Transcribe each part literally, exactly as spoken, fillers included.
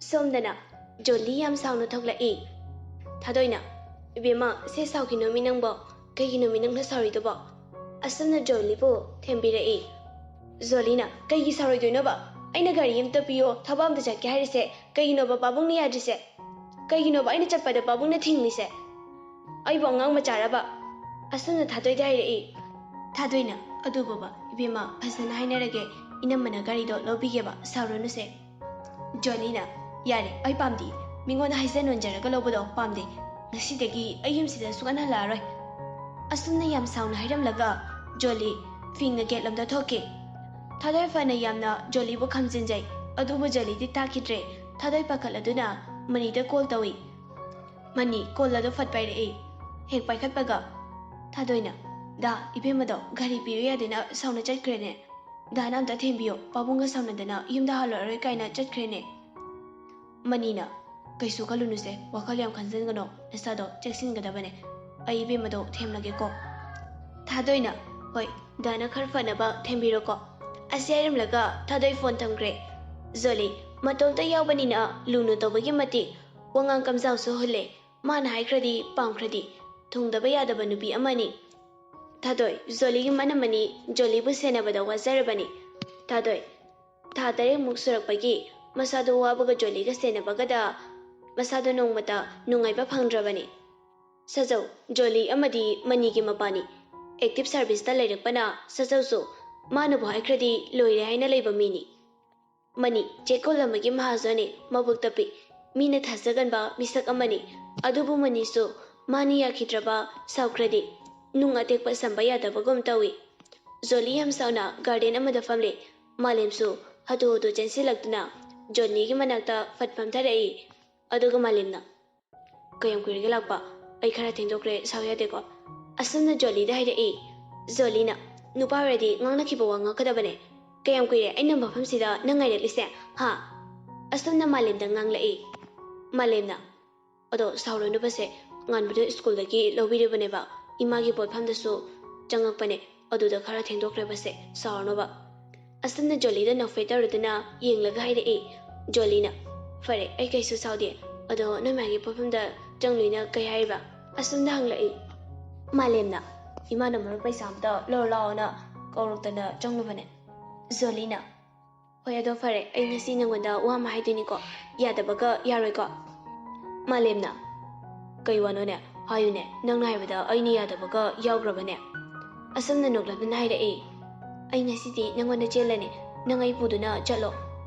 ꯁꯣꯝꯗꯅ ꯖꯣꯂꯤ ꯌꯥꯝ ꯁꯥꯎꯅ ꯊꯣꯛꯂꯛꯏ꯫ ꯊꯥꯗꯣꯏꯅ, "ꯏꯕꯦꯝꯃ, ꯁꯦ ꯁꯥꯎꯈꯤꯅꯣꯃꯤ ꯅꯪꯕꯣ, ꯀꯩꯒꯤꯅꯣꯃꯤ ꯅꯪꯅ ꯁꯥꯎꯔꯤꯗꯨꯕꯣ?" ꯑꯁꯨꯝꯅ ꯖꯣꯂꯤꯕꯨ ꯊꯦꯝꯕꯤꯔꯛꯏ꯫ ꯖꯣꯂꯤꯅ, "ꯀꯩꯒꯤ ꯁꯥꯎꯔꯣꯏꯗꯣꯏꯅꯣꯕ? ꯑꯩꯅ ꯒꯥꯔꯤ ꯑꯝꯇ ꯄꯤꯌꯣ, ꯊꯕꯛ ꯑꯝꯇ ꯆꯠꯀꯦ ꯍꯥꯏꯔꯤꯁꯦ ꯀꯩꯒꯤꯅꯣꯕ ꯄꯥꯕꯨꯡꯅ ꯌꯥꯗ꯭ꯔꯤꯁꯦ? ꯀꯩꯒꯤꯅꯣꯕ ꯑꯩꯅ ꯆꯠꯄꯗ ꯄꯥꯕꯨꯡꯅ ꯊꯤꯡꯂꯤꯁꯦ? ꯑꯩꯕꯨ ꯑꯉꯥꯡ ꯃꯆꯥꯔꯕ?" ꯑꯁꯨꯝꯅ ꯊꯥꯗꯣꯏꯗ ꯍꯥꯏꯔꯛꯏ꯫ ꯊꯥꯗꯣꯏꯅ, "ꯑꯗꯨꯕꯨꯕ, ꯏꯕꯦꯝꯃ, ꯐꯖꯅ ꯍꯥꯏꯅꯔꯒꯦ, ꯏꯅꯝꯃꯅ ꯒꯥꯔꯤꯗꯣ ꯂꯧꯕꯤꯒꯦꯕ, ꯁꯥꯎꯔꯅꯨꯁꯦ꯫" ꯖꯣꯂꯤꯅ, "ꯌꯥꯔꯦ, ꯑꯩ ꯄꯥꯝꯗꯦ꯫ ꯃꯤꯉꯣꯟꯗ ꯍꯥꯏꯖ ꯅꯣꯟꯖꯔꯒ ꯂꯧꯕꯗꯣ ꯄꯥꯝꯗꯦ꯫ ꯉꯁꯤꯗꯒꯤ ꯑꯩ ꯌꯨꯝꯁꯤꯗ ꯁꯨꯛꯍꯟ ꯍꯜꯂꯛꯑꯔꯣꯏ꯫" ꯑꯁꯨꯝꯅ ꯌꯥꯝ ꯁꯥꯎꯅ ꯍꯥꯏꯔꯝꯂꯒ ꯖꯣꯂꯤ ꯐꯤꯡꯅ ꯒꯦꯠ ꯂꯣꯝꯗ ꯊꯣꯛꯈꯤ꯫ ꯊꯥꯗꯣꯏ ꯐꯅ ꯌꯥꯝꯅ ꯖꯣꯂꯤꯕꯨ ꯈꯝꯖꯤꯟꯖꯩ, ꯑꯗꯨꯕꯨ ꯖꯣꯂꯤꯗꯤ ꯇꯥꯈꯤꯗ꯭ꯔꯦ꯫ ꯊꯥꯗꯣꯏ ꯄꯥꯈꯠꯂꯗꯨꯅ ꯃꯅꯤꯗ ꯀꯣꯜ ꯇꯧꯏ꯫ ꯃꯅꯤ ꯀꯣꯜ ꯑꯗꯨ ꯐꯠ ꯄꯥꯏꯔꯛꯏ꯫ ꯍꯦꯛ ꯄꯥꯏꯈꯠꯄꯒ ꯊꯥꯗꯣꯏꯅ, "ꯗꯥ, ꯏꯕꯦꯝꯃꯗꯣ ꯒꯥꯔꯤ ꯄꯤꯌꯨ ꯌꯥꯗꯦꯅ ꯁꯥꯎꯅ ꯆꯠꯈ꯭ꯔꯦꯅꯦ꯫ ꯗꯥꯅ ꯑꯝꯇ ꯊꯦꯝꯕꯤꯌꯣ, ꯄꯥꯕꯨꯡꯒ ꯁꯥꯎꯅꯗꯅ ꯌꯨꯝꯗ ꯍꯜꯂꯛꯑꯔꯣꯏ ꯀꯥꯏꯅ ꯆꯠꯈ꯭ꯔꯦꯅꯦ꯫" ꯃꯅꯤꯅ, "ꯀꯩꯁꯨ ꯈꯜꯂꯨꯅꯨꯁꯦ, ꯋꯥꯈꯜ ꯌꯥꯝ ꯈꯟꯖꯟꯒꯅꯣ, ꯅꯁꯥꯗꯣ ꯆꯦꯛꯁꯤꯟꯒꯗꯕꯅꯦ꯫ ꯑꯩ ꯏꯕꯦꯝꯃꯗꯣ ꯊꯦꯝꯂꯒꯦꯀꯣ꯫" ꯊꯥꯗꯣꯏꯅ, "ꯍꯣꯏ, ꯗꯥꯅ ꯈꯔ ꯐꯅꯕ ꯊꯦꯝꯕꯤꯔꯣꯀꯣ꯫" ꯑꯁꯤ ꯍꯥꯏꯔꯝꯂꯒ ꯊꯥꯗꯣꯏ ꯐꯣꯟ ꯊꯝꯈ꯭ꯔꯦ꯫ ꯖꯣꯂꯤ ꯃꯇꯣꯝꯇ ꯌꯥꯎꯕꯅꯤꯅ ꯂꯨꯅ ꯇꯧꯕꯒꯤ ꯃꯇꯤꯛ ꯋꯥꯉꯥꯡ ꯀꯝꯖꯥꯎꯁꯨ ꯍꯨꯜꯂꯦ꯫ ꯃꯥꯅ ꯍꯥꯏꯈ꯭ꯔꯗꯤ ꯄꯥꯝꯈ꯭ꯔꯗꯤ ꯊꯨꯡꯗꯕ ꯌꯥꯗꯕ ꯅꯨꯄꯤ ꯑꯃꯅꯤ꯫ ꯊꯥꯗꯣꯏ, ꯖꯣꯂꯤꯒꯤ ꯃꯅꯝꯃꯅꯤ ꯖꯣꯂꯤꯕꯨ ꯁꯦꯟꯅꯕꯗ ꯋꯥꯖꯔꯕꯅꯤ꯫ ꯊꯥꯗꯣꯏ, ꯊꯥ ꯇꯔꯦꯠꯃꯨꯛ ꯁꯨꯔꯛꯄꯒꯤ ꯃꯁꯥꯗꯣ ꯋꯥꯕꯒ ꯖꯣꯂꯤꯒ ꯁꯦꯟꯅꯕꯒꯗ ꯃꯁꯥꯗꯣ ꯅꯣꯡꯃꯇ ꯅꯨꯡꯉꯥꯏꯕ ꯐꯪꯗ꯭ꯔꯕꯅꯤ꯫ ꯁꯖꯧ, ꯖꯣꯂꯤ ꯑꯃꯗꯤ ꯃꯅꯤꯒꯤ ꯃꯄꯥꯅꯤ꯫ ꯑꯦꯛꯇꯤꯚ ꯁꯥꯔꯚꯤꯁꯇ ꯂꯩꯔꯛꯄꯅ ꯁꯖꯧꯁꯨ ꯃꯥꯅꯕꯨ ꯍꯥꯏꯈ꯭ꯔꯗꯤ ꯂꯣꯏꯔꯦ ꯍꯥꯏꯅ ꯂꯩꯕ ꯃꯤꯅꯤ꯫ ꯃꯅꯤ ꯆꯦꯛꯀꯣꯜ ꯑꯃꯒꯤ ꯃꯍꯥꯖꯣꯟꯅꯤ, ꯃꯕꯨꯛ ꯇꯞꯄꯤ, ꯃꯤꯅ ꯊꯥꯖꯒꯟꯕ ꯃꯤꯁꯛ ꯑꯃꯅꯤ꯫ ꯑꯗꯨꯕꯨ ꯃꯅꯤꯁꯨ ꯃꯥꯅ ꯌꯥꯈꯤꯗ꯭ꯔꯕ ꯁꯥꯎꯈ꯭ꯔꯗꯤ ꯅꯨꯡ ꯑꯇꯦꯛꯄ ꯁꯝꯕ ꯌꯥꯗꯕꯒꯨꯝ ꯇꯧꯏ꯫ ꯖꯣꯂꯤ ꯌꯥꯝ ꯁꯥꯎꯅ ꯒꯥꯔꯗꯦꯟ ꯑꯃꯗ ꯐꯝꯂꯤ꯫ ꯃꯥꯂꯦꯝꯁꯨ ꯍꯥꯊꯨ ꯍꯥꯊꯨ ꯆꯦꯟꯁꯤꯜꯂꯛꯇꯨꯅ ꯖꯣꯂꯤꯒꯤ ꯃꯅꯥꯛꯇ ꯐꯠ ꯐꯝꯊꯔꯛꯏ꯫ ꯑꯗꯨꯒ ꯃꯥꯂꯦꯝꯅ, "ꯀꯌꯥꯝ ꯀꯨꯏꯔꯒꯦ ꯂꯥꯛꯄ? ꯑꯩ ꯈꯔ ꯊꯦꯡꯗꯣꯛꯈ꯭ꯔꯦ, ꯁꯥꯎ ꯌꯥꯗꯦꯀꯣ?" ꯑꯁꯨꯝꯅ ꯖꯣꯂꯤꯗ ꯍꯥꯏꯔꯛꯏ꯫ ꯖꯣꯂꯤꯅ, "ꯅꯨꯄꯥ ꯑꯣꯏꯔꯗꯤ ꯉꯥꯡꯅꯈꯤꯕ ꯋꯥ ꯉꯥꯡꯒꯗꯕꯅꯦ꯫ ꯀꯌꯥꯝ ꯀꯨꯏꯔꯦ ꯑꯩꯅ ꯃꯐꯝꯁꯤꯗ ꯅꯪ ꯉꯥꯏꯔꯛꯂꯤꯁꯦ, ꯍꯥ?" ꯑꯁꯨꯝꯅ ꯃꯥꯂꯦꯝꯗ ꯉꯥꯡꯂꯛꯏ꯫ ꯃꯥꯂꯦꯝꯅ, "ꯑꯗꯣ ꯁꯥꯎꯔꯅꯨꯕꯁꯦ, ꯉꯥꯟꯕꯗꯣ ꯁ꯭ꯀꯨꯜꯗꯒꯤ ꯂꯧꯕꯤꯔꯕꯅꯦꯕ, ꯏꯃꯥꯒꯤ ꯄꯣꯠꯐꯝꯗꯁꯨ ꯆꯪꯉꯛꯄꯅꯦ, ꯑꯗꯨꯗ ꯈꯔ ꯊꯦꯡꯗꯣꯛꯈ꯭ꯔꯦꯕꯁꯦ, ꯁꯥꯎꯔꯅꯨꯕ꯫" ꯑꯁꯨꯝꯅ ꯖꯣꯂꯤꯗ ꯅꯣꯛꯐꯦꯠ ꯇꯧꯔꯗꯨꯅ ꯌꯦꯡꯂꯒ ꯍꯥꯏꯔꯛꯏ꯫ ꯖꯣꯂꯤꯅ, "ꯐꯔꯦ, ꯑꯩ ꯀꯩꯁꯨ ꯁꯥꯎꯗꯦ꯫ ꯑꯗꯣ ꯅꯣꯏ ꯃꯥꯒꯤ ꯄꯣꯠꯐꯝꯗ ꯆꯪꯂꯨꯏꯅ ꯀꯩ ꯍꯥꯏꯔꯤꯕ?" ꯑꯁꯨꯝꯅ ꯍꯪꯂꯛꯏ꯫ ꯃꯥꯂꯦꯝꯅ, "ꯏꯃꯥꯅ ꯃꯔꯨꯞ ꯄꯩꯁꯥ ꯑꯝꯇ ꯂꯧꯔ ꯂꯥꯛꯑꯣꯅ ꯀꯧꯔꯛꯇꯅ ꯆꯪꯂꯨꯕꯅꯦ꯫" ꯖꯣꯂꯤꯅ, "ꯍꯣꯏ, ꯑꯗꯣ ꯐꯔꯦ, ꯑꯩ ꯉꯁꯤ ꯅꯪꯉꯣꯟꯗ ꯋꯥ ꯑꯃ ꯍꯥꯏꯗꯣꯏꯅꯤꯀꯣ, ꯌꯥꯗꯕꯒ ꯌꯥꯔꯣꯏꯀꯣ?" ꯃꯥꯂꯦꯝꯅ, "ꯀꯩ ꯋꯥꯅꯣꯅꯦ? ꯍꯥꯏꯌꯨꯅꯦ, ꯅꯪꯅ ꯍꯥꯏꯕꯗ ꯑꯩꯅ ꯌꯥꯗꯕꯒ ꯌꯥꯎꯈ꯭ꯔꯕꯅꯦ?" ꯑꯁꯨꯝꯅ ꯅꯣꯛꯂꯛꯇꯨꯅ ꯍꯥꯏꯔꯛꯏ꯫ "ꯑꯩ ꯉꯁꯤꯗꯤ ꯅꯪꯉꯣꯟꯗ ꯆꯦꯜꯂꯅꯤ, ꯅꯪ ꯑꯩ ꯄꯨꯗꯨꯅ ꯆꯠꯂꯣ꯫"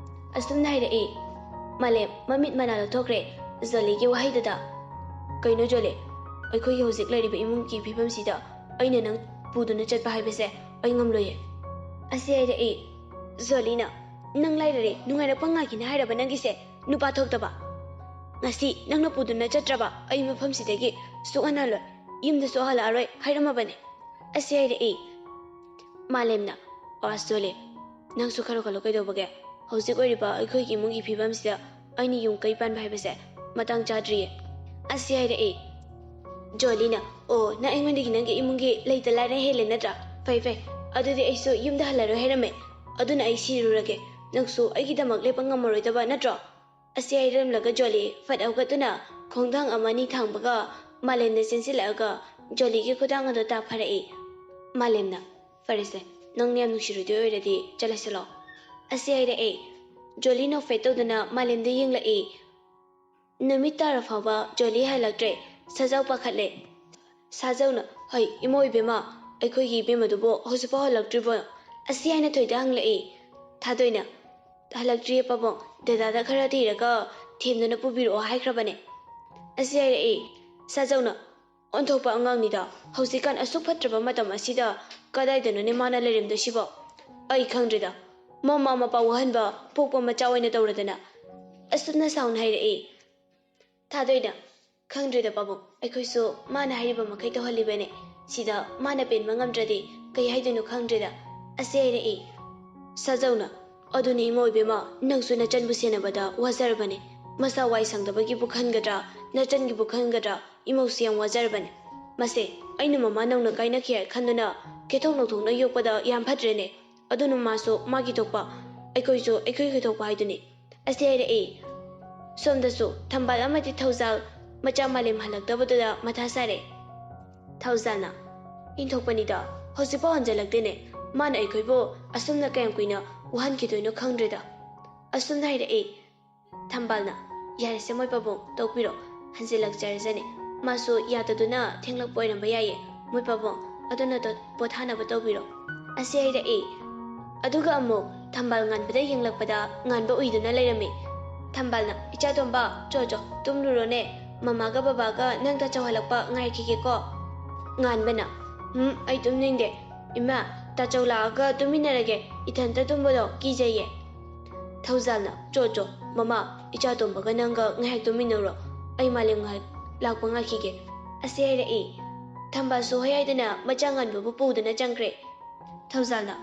ꯑꯁꯨꯝꯅ ꯍꯥꯏꯔꯛꯏ꯫ ꯃꯥꯂꯦꯝ ꯃꯃꯤꯠ ꯃꯅꯥ ꯂꯧꯊꯣꯛꯈ꯭ꯔꯦ ꯖꯣꯂꯤꯒꯤ ꯋꯥꯍꯩꯗꯨꯗ꯫ "ꯀꯩꯅꯣ ꯖꯣꯂꯤ, ꯑꯩꯈꯣꯏꯒꯤ ꯍꯧꯖꯤꯛ ꯂꯩꯔꯤꯕ ꯏꯃꯨꯡꯒꯤ ꯐꯤꯕꯝꯁꯤꯗ ꯑꯩꯅ ꯅꯪ ꯄꯨꯗꯨꯅ ꯆꯠꯄ ꯍꯥꯏꯕꯁꯦ ꯑꯩ ꯉꯝꯂꯣꯏꯌꯦ꯫" ꯑꯁꯤ ꯍꯥꯏꯔꯛꯏ꯫ ꯖꯣꯂꯤꯅ, "ꯅꯪ ꯂꯥꯏꯔꯔꯦ, ꯅꯨꯡꯉꯥꯏꯔꯛꯄ ꯉꯥꯏꯈꯤꯅꯤ ꯍꯥꯏꯔꯕ ꯅꯪꯒꯤꯁꯦ? ꯅꯨꯄꯥ ꯊꯣꯛꯇꯕ꯫ ꯉꯁꯤ ꯅꯪꯅ ꯄꯨꯗꯨꯅ ꯆꯠꯇ꯭ꯔꯕ ꯑꯩ ꯃꯐꯝꯁꯤꯗꯒꯤ ꯁꯨꯛꯍꯜꯂꯣꯏ, ꯌꯨꯝꯗꯁꯨ ꯍꯜꯂꯛꯑꯔꯣꯏ ꯍꯥꯏꯔꯝꯃꯕꯅꯦ꯫" ꯑꯁꯤ ꯍꯥꯏꯔꯛꯏ꯫ ꯃꯥꯂꯦꯝꯅ, "ꯑꯁ ꯖꯣꯂꯤ, ꯅꯪꯁꯨ ꯈꯔ ꯈꯜꯂꯣ ꯀꯩꯗꯧꯕꯒꯦ? ꯍꯧꯖꯤꯛ ꯑꯣꯏꯔꯤꯕ ꯑꯩꯈꯣꯏꯒꯤ ꯏꯃꯨꯡꯒꯤ ꯐꯤꯕꯝꯁꯤꯗ ꯑꯩꯅ ꯌꯨꯝ ꯀꯩ ꯄꯥꯟꯕ ꯍꯥꯏꯕꯁꯦ ꯃꯇꯥꯡ ꯆꯥꯗ꯭ꯔꯤꯌꯦ꯫" ꯑꯁꯤ ꯍꯥꯏꯔꯛꯏ꯫ ꯖꯣꯂꯤꯅ, "ꯑꯣ, ꯅꯪ ꯑꯩꯉꯣꯟꯗꯒꯤ ꯅꯪꯒꯤ ꯏꯃꯨꯡꯒꯤ ꯂꯩꯇ ꯂꯥꯏꯔ ꯍꯦꯜꯂꯦ ꯅꯠꯇ꯭ꯔꯥ? ꯐꯩ, ꯐꯩ꯫ ꯑꯗꯨꯗꯤ ꯑꯩꯁꯨ ꯌꯨꯝꯗ ꯍꯜꯂꯔꯣꯏ ꯍꯥꯏꯔꯝꯃꯦ꯫ ꯑꯗꯨꯅ ꯑꯩ ꯁꯤꯔꯨꯔꯒꯦ꯫ ꯅꯪꯁꯨ ꯑꯩꯒꯤꯗꯃꯛ ꯂꯦꯞꯄ ꯉꯝꯃꯔꯣꯏꯗꯕ ꯅꯠꯇ꯭ꯔꯣ?" ꯑꯁꯤ ꯍꯥꯏꯔꯝꯂꯒ ꯖꯣꯂꯤ ꯐꯠ ꯍꯧꯒꯠꯇꯨꯅ ꯈꯣꯡꯊꯥꯡ ꯑꯃ ꯑꯅꯤ ꯊꯥꯡꯕꯒ ꯃꯥꯂꯦꯝꯗ ꯆꯦꯟꯁꯤꯜꯂꯛꯑꯒ ꯖꯣꯂꯤꯒꯤ ꯈꯨꯗꯥꯡ ꯑꯗꯨ ꯇꯥ ꯐꯥꯔꯛꯏ꯫ ꯃꯥꯂꯦꯝꯅ, "ꯐꯔꯦꯁꯦ, ꯅꯪꯅ ꯌꯥꯝ ꯅꯨꯡꯁꯤꯔꯣꯏꯗꯣꯏ ꯑꯣꯏꯔꯗꯤ ꯆꯠꯂꯁꯤꯂꯣ꯫" ꯑꯁꯤ ꯍꯥꯏꯔꯛꯏ꯫ ꯖꯣꯂꯤ ꯅꯣꯛꯐꯦꯠ ꯇꯧꯗꯨꯅ ꯃꯥꯂꯦꯝꯗ ꯌꯦꯡꯂꯛꯏ꯫ ꯅꯨꯃꯤꯠ ꯇꯥꯔ ꯐꯥꯎꯕ ꯖꯣꯂꯤ ꯍꯜꯂꯛꯇ꯭ꯔꯦ꯫ ꯁꯥꯖꯥꯎ ꯄꯥꯈꯠꯂꯦ꯫ ꯁꯥꯖꯥꯎꯅ, "ꯍꯩ, ꯏꯃꯧ ꯏꯕꯦꯝꯃ, ꯑꯩꯈꯣꯏꯒꯤ ꯏꯕꯦꯝꯃꯗꯨꯕꯨ ꯍꯧꯖꯤꯛꯐꯥꯎ ꯍꯜꯂꯛꯇ꯭ꯔꯤꯕꯣ?" ꯑꯁꯤ ꯍꯥꯏꯅ ꯊꯣꯏꯗ ꯍꯪꯂꯛꯏ꯫ ꯊꯥꯗꯣꯏꯅ, "ꯍꯜꯂꯛꯇ꯭ꯔꯤꯌꯦ ꯄꯥꯕꯨꯡ, ꯗꯗꯥꯗ ꯈꯔ ꯊꯤꯔꯒ ꯊꯦꯝꯗꯨꯅ ꯄꯨꯕꯤꯔꯛꯑꯣ ꯍꯥꯏꯈ꯭ꯔꯕꯅꯦ꯫" ꯑꯁꯤ ꯍꯥꯏꯔꯛꯏ꯫ ꯁꯥꯖꯥꯎꯅ, "ꯑꯣꯟꯊꯣꯛꯄ ꯑꯉꯥꯡꯅꯤꯗ, ꯍꯧꯖꯤꯛꯀꯥꯟ ꯑꯁꯨꯛ ꯐꯠꯇ꯭ꯔꯕ ꯃꯇꯝ ꯑꯁꯤꯗ ꯀꯗꯥꯏꯗꯅꯣꯅꯦ ꯃꯥꯅ ꯂꯩꯔꯝꯗꯣꯏꯁꯤꯕꯣ? ꯑꯩ ꯈꯪꯗ꯭ꯔꯦꯗ, ꯃꯃꯥ ꯃꯄꯥ ꯋꯥꯍꯟꯕ ꯄꯣꯛꯄ ꯃꯆꯥ ꯑꯣꯏꯅ ꯇꯧꯔꯗꯅ꯫" ꯑꯁꯨꯝꯅ ꯁꯥꯎꯅ ꯍꯥꯏꯔꯛꯏ꯫ ꯊꯥꯗꯣꯏꯅ, "ꯈꯪꯗ꯭ꯔꯦꯗ ꯄꯥꯕꯨꯡ, ꯑꯩꯈꯣꯏꯁꯨ ꯃꯥꯅ ꯍꯥꯏꯔꯤꯕ ꯃꯈꯩ ꯇꯧꯍꯜꯂꯤꯕꯅꯦ꯫ ꯁꯤꯗ ꯃꯥꯅ ꯄꯦꯟꯕ ꯉꯝꯗ꯭ꯔꯗꯤ ꯀꯩ ꯍꯥꯏꯗꯣꯏꯅꯣ ꯈꯪꯗ꯭ꯔꯦꯗ꯫" ꯑꯁꯤ ꯍꯥꯏꯔꯛꯏ꯫ ꯁꯥꯖꯧꯅ, "ꯑꯗꯨꯅꯤ ꯏꯃꯧ ꯏꯕꯦꯝꯃ, ꯅꯪꯁꯨ ꯅꯆꯟꯕꯨ ꯁꯦꯟꯅꯕꯗ ꯋꯥꯖꯔꯕꯅꯦ꯫ ꯃꯁꯥ ꯋꯥꯏ ꯁꯪꯗꯕꯒꯤꯕꯨ ꯈꯟꯒꯗ꯭ꯔꯥ, ꯅꯆꯟꯒꯤꯕꯨ ꯈꯟꯒꯗ꯭ꯔꯥ, ꯏꯃꯧꯁꯨ ꯌꯥꯝ ꯋꯥꯖꯔꯕꯅꯦ꯫ ꯃꯁꯦ ꯑꯩꯅ ꯃꯃꯥ ꯅꯧꯅ ꯀꯥꯏꯅꯈꯤ ꯍꯥꯏ ꯈꯟꯗꯨꯅ ꯀꯦꯊꯣꯛ ꯅꯧꯊꯣꯛꯅ ꯌꯣꯛꯄꯗ ꯌꯥꯝ ꯐꯠꯇ꯭ꯔꯦꯅꯦ꯫ ꯑꯗꯨꯅ ꯃꯥꯁꯨ ꯃꯥꯒꯤ ꯊꯣꯛꯄ, ꯑꯩꯈꯣꯏꯁꯨ ꯑꯩꯈꯣꯏꯒꯤ ꯊꯣꯛꯄ ꯍꯥꯏꯗꯨꯅꯤ꯫" ꯑꯁꯤ ꯍꯥꯏꯔꯛꯏ꯫ ꯁꯣꯝꯗꯁꯨ ꯊꯝꯕꯥꯜ ꯑꯃꯗꯤ ꯊꯧꯖꯥꯜ ꯃꯆꯥ ꯃꯥꯂꯦꯝ ꯍꯜꯂꯛꯇꯕꯗꯨꯗ ꯃꯊꯥ ꯁꯥꯔꯦ꯫ ꯊꯧꯖꯥꯜꯅ, "ꯏꯟꯊꯣꯛꯄꯅꯤꯗ, ꯍꯧꯖꯤꯛꯐꯥꯎ ꯍꯟꯖꯜꯂꯛꯇꯦꯅꯦ꯫ ꯃꯥꯅ ꯑꯩꯈꯣꯏꯕꯨ ꯑꯁꯨꯝꯅ ꯀꯌꯥꯝ ꯀꯨꯏꯅ ꯋꯥꯍꯟꯈꯤꯗꯣꯏꯅꯣ ꯈꯪꯗ꯭ꯔꯦꯗ꯫" ꯑꯁꯨꯝꯅ ꯍꯥꯏꯔꯛꯏ꯫ ꯊꯝꯕꯥꯜꯅ, "ꯌꯥꯔꯦꯁꯦ ꯃꯣꯏ ꯄꯥꯕꯨꯡ, ꯇꯣꯛꯄꯤꯔꯣ꯫ ꯍꯟꯖꯤꯜꯂꯛꯆꯔꯖꯅꯤ꯫ ꯃꯥꯁꯨ ꯌꯥꯗꯗꯨꯅ ꯊꯦꯡꯂꯛꯄ ꯑꯣꯏꯔꯝꯕ ꯌꯥꯏꯌꯦ꯫ ꯃꯣꯏ ꯄꯥꯕꯨꯡ, ꯑꯗꯨꯅ ꯇꯣ-, ꯄꯣꯊꯥꯅꯕ ꯇꯧꯕꯤꯔꯣ꯫" ꯑꯁꯤ ꯍꯥꯏꯔꯛꯏ꯫ ꯑꯗꯨꯒ ꯑꯃꯨꯛ ꯊꯝꯕꯥꯜ ꯉꯥꯟꯕꯗ ꯌꯦꯡꯂꯛꯄꯗ ꯉꯥꯟꯕ ꯎꯏꯗꯨꯅ ꯂꯩꯔꯝꯃꯤ꯫ ꯊꯝꯕꯥꯜꯅ, "ꯏꯆꯥꯇꯣꯝꯕ, ꯆꯣ ꯆꯣ, ꯇꯨꯝꯂꯨꯔꯣꯅꯦ꯫ ꯃꯃꯥꯒ ꯕꯕꯥꯒ ꯅꯪ ꯇꯥꯆꯧ ꯍꯜꯂꯛꯄ ꯉꯥꯏꯈꯤꯒꯦꯀꯣ꯫" ꯉꯥꯟꯕꯅ, "ꯎꯝ, ꯑꯩ ꯇꯨꯝꯅꯤꯡꯗꯦ꯫ ꯏꯃꯥ, ꯇꯥꯆꯧ ꯂꯥꯛꯑꯒ ꯇꯨꯝꯃꯤꯟꯅꯔꯒꯦ꯫ ꯏꯊꯟꯇ ꯇꯨꯝꯕꯗꯣ ꯀꯤꯖꯩꯌꯦ꯫" ꯊꯧꯖꯥꯜꯅ, "ꯆꯣ ꯆꯣ, ꯃꯃꯥ, ꯏꯆꯥꯇꯣꯝꯕꯒ ꯅꯪꯒ ꯉꯥꯏꯍꯥꯛ ꯇꯨꯝꯃꯤꯟꯅꯧꯔꯣ꯫ ꯑꯩ ꯃꯥꯂꯦꯝ ꯉꯥꯏꯍꯥꯛ ꯂꯥꯛꯄ ꯉꯥꯏꯈꯤꯒꯦ꯫" ꯑꯁꯤ ꯍꯥꯏꯔꯛꯏ꯫ ꯊꯝꯕꯥꯜꯁꯨ ꯍꯣꯏ ꯍꯥꯏꯗꯅ ꯃꯆꯥ ꯉꯥꯟꯕꯕꯨ ꯄꯨꯗꯨꯅ ꯆꯪꯈ꯭ꯔꯦ꯫ ꯊꯧꯖꯥꯜꯅ,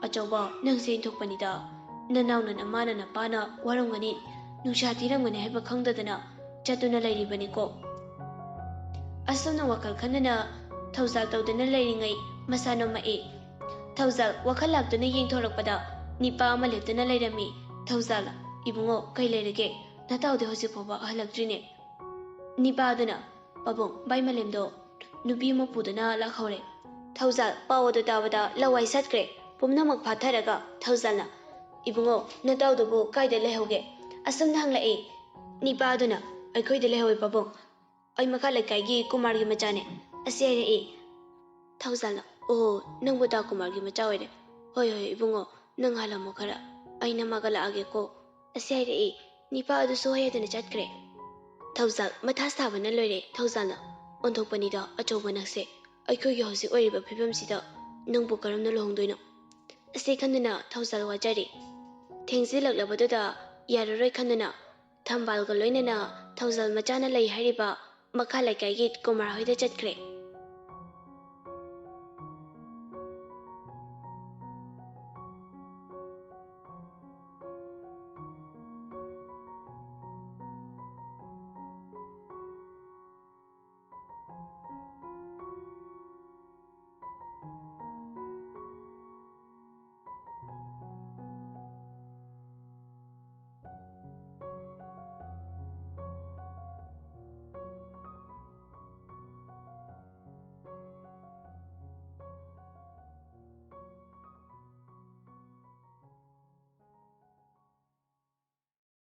"ꯑꯆꯧꯕ, ꯅꯪꯁꯦ ꯏꯟꯊꯣꯛꯄꯅꯤꯗ꯫ ꯅꯅꯥꯎꯅ ꯅꯃꯥꯅ ꯅꯄꯥꯅ ꯋꯥꯔꯝꯒꯅꯤ, ꯅꯨꯡꯁꯥ ꯊꯤꯔꯝꯒꯅꯤ ꯍꯥꯏꯕ ꯈꯪꯗꯗꯅ ꯆꯠꯇꯨꯅ ꯂꯩꯔꯤꯕꯅꯤꯀꯣ꯫" ꯑꯁꯨꯝꯅ ꯋꯥꯈꯜ ꯈꯟꯗꯅ ꯊꯧꯖꯥꯜ ꯇꯧꯗꯨꯅ ꯂꯩꯔꯤꯉꯩ ꯃꯁꯥ ꯅꯣꯝꯃꯛꯏ꯫ ꯊꯧꯖꯥꯜ ꯋꯥꯈꯜ ꯂꯥꯛꯇꯨꯅ ꯌꯦꯡꯊꯣꯔꯛꯄꯗ ꯅꯤꯄꯥ ꯑꯃ ꯂꯦꯞꯇꯨꯅ ꯂꯩꯔꯝꯃꯤ꯫ ꯊꯧꯖꯥꯜ, "ꯏꯕꯨꯡꯉꯣ, ꯀꯩ ꯂꯩꯔꯒꯦ? ꯅꯇꯥꯎꯗꯤ ꯍꯧꯖꯤꯛ ꯐꯥꯎꯕ ꯍꯜꯂꯛꯇ꯭ꯔꯤꯅꯦ?" ꯅꯤꯄꯥꯗꯨꯅ, "ꯄꯥꯕꯨꯡ, ꯚꯥꯏ ꯃꯥꯂꯦꯝꯗꯣ ꯅꯨꯄꯤ ꯑꯃ ꯄꯨꯗꯨꯅ ꯂꯥꯛꯍꯧꯔꯦ꯫" ꯊꯧꯖꯥꯜ ꯄꯥꯎ ꯑꯗꯨ ꯇꯥꯕꯗ ꯂꯋꯥꯏ ꯁꯠꯈ꯭ꯔꯦ꯫ ꯄꯨꯝꯅꯃꯛ ꯐꯥꯊꯔꯒ ꯊꯧꯖꯥꯜꯅ, "ꯏꯕꯨꯡꯉꯣ, ꯅꯇꯥꯎꯗꯨꯕꯨ ꯀꯥꯏꯗ ꯂꯩꯍꯧꯒꯦ?" ꯑꯁꯨꯝꯅ ꯍꯪꯂꯛꯏ꯫ ꯅꯤꯄꯥꯗꯨꯅ, "ꯑꯩꯈꯣꯏꯗ ꯂꯩꯍꯧꯋꯦ ꯄꯥꯕꯨꯡ꯫ ꯑꯩ ꯃꯈꯥ ꯂꯩꯀꯥꯏꯒꯤ ꯀꯨꯃꯥꯔꯒꯤ ꯃꯆꯥꯅꯦ꯫" ꯑꯁꯤ ꯍꯥꯏꯔꯛꯏ꯫ ꯊꯧꯖꯥꯜꯅ, "ꯑꯣ, ꯅꯪꯕꯨ ꯇꯥ ꯀꯨꯃꯥꯔꯒꯤ ꯃꯆꯥ ꯑꯣꯏꯔꯦ꯫ ꯍꯣꯏ, ꯍꯣꯏ, ꯏꯕꯨꯡꯉꯣ, ꯅꯪ ꯍꯥꯜꯂꯝꯃꯣ ꯈꯔ꯫ ꯑꯩ ꯅꯃꯥꯒ ꯂꯥꯛꯑꯒꯦꯀꯣ꯫" ꯑꯁꯤ ꯍꯥꯏꯔꯛꯏ꯫ ꯅꯤꯄꯥ ꯑꯗꯨꯁꯨ ꯍꯣꯏ ꯍꯥꯏꯗꯅ ꯆꯠꯈ꯭ꯔꯦ꯫ ꯊꯧꯖꯥꯜ ꯃꯊꯥ ꯁꯥꯕꯅ ꯂꯣꯏꯔꯦ꯫ ꯊꯧꯖꯥꯜꯅ, "ꯑꯣꯟꯊꯣꯛꯄꯅꯤꯗ ꯑꯆꯧꯕ ꯅꯪꯁꯦ꯫ ꯑꯩꯈꯣꯏꯒꯤ ꯍꯧꯖꯤꯛ ꯑꯣꯏꯔꯤꯕ ꯐꯤꯕꯝꯁꯤꯗ ꯅꯪꯕꯨ ꯀꯔꯝꯅ ꯂꯨꯍꯣꯡꯗꯣꯏꯅꯣ?" ꯑꯁꯤ ꯈꯟꯗꯨꯅ ꯊꯧꯖꯥꯜ ꯋꯥꯖꯔꯤ꯫ ꯊꯦꯡꯖꯤꯜꯂꯛꯂꯕꯗꯨꯗ ꯌꯥꯔꯔꯣꯏ ꯈꯟꯗꯨꯅ ꯊꯝꯕꯥꯜꯒ ꯂꯣꯏꯅꯅ ꯊꯧꯖꯥꯜ ꯃꯆꯥꯅ ꯂꯩ ꯍꯥꯏꯔꯤꯕ ꯃꯈꯥ ꯂꯩꯀꯥꯏꯒꯤ ꯀꯨꯃꯥꯔ ꯍꯣꯏꯗ ꯆꯠꯈ꯭ꯔꯦ꯫